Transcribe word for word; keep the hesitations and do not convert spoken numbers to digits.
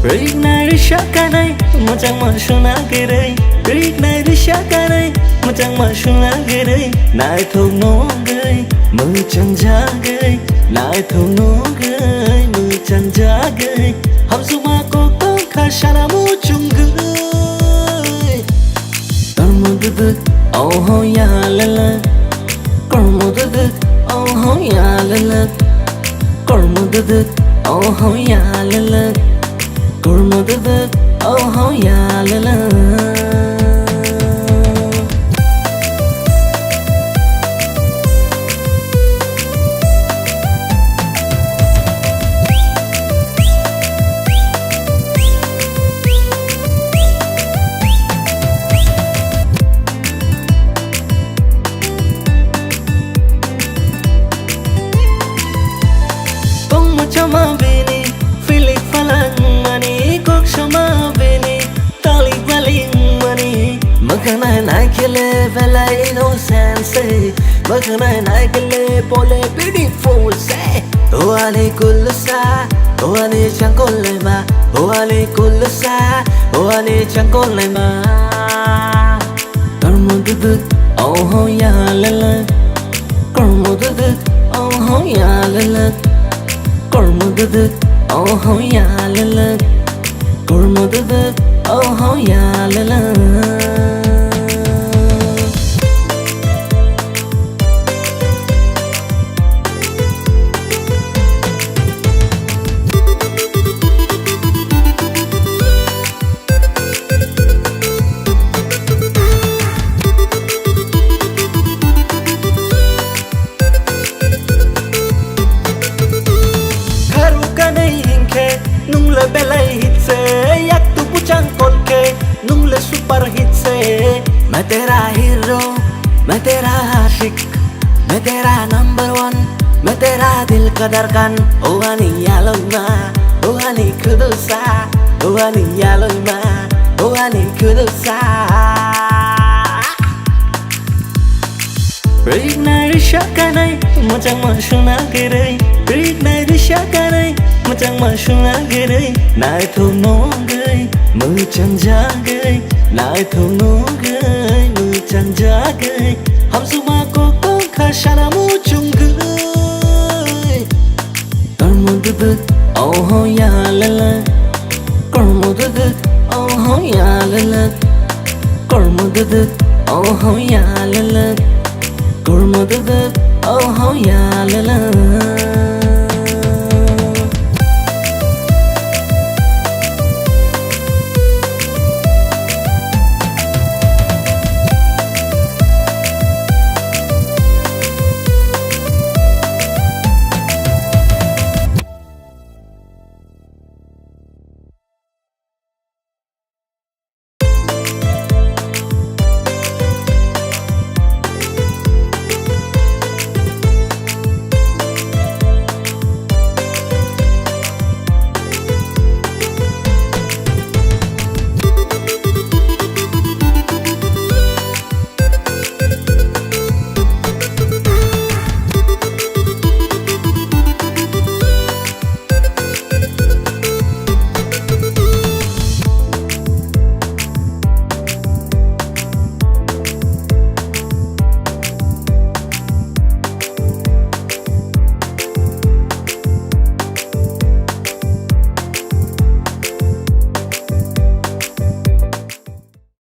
Riknai risa kanai, mwchangma suna giri. Riknai risa kanai, mwchangma suna giri. Naithok nugwi, mwchangjagwi. Naithok nugwi, mwchangjagwi. Hamsuma kok tongkha sana muchungwi. Kormo duduk, oho ya lele. Kormo duduk, oho ya lele. Kormo duduk, oho ya lele. Kormo duduk, oho ya lele. Tongma chama bini, filik phalang mani, kok sama bini, talik baling mani. Mwkhang nai nai khe le belai innocent se, mwkhang nai nai khe le pole beautiful se. O ani kulusa, o ani changkol lema, o ani kulusa, o ani changkol lema. Kormo duduk, oho ya lele. Kormo duduk, oho ya lele. Kormo duduk, oho ya lele. Kormo duduk, oho ya lele. Kharu kanai hinkhe nung le belai hit se, yak tu buchang kol khe nung le super hit se. Main tera hero, main tera ashik, main tera number one, main tera dil ka dharkan. O ani yaloma, o ani khudusa, o ani yaloma, o ani khudusa. Riknai risa kanai, mwchangma suna giri. Riknai risa kanai, mwchangma suna giri. Naithok nugwi, mwchangjagwi. Naithok nugwi, mwchangjagwi. Hamsuma kok tongkha sana muchungwi. Kormo duduk, oho ya lele. Kormo duduk, oho ya lele. Kormo duduk, oho ya lele. Kormo duduk, oho ya lele.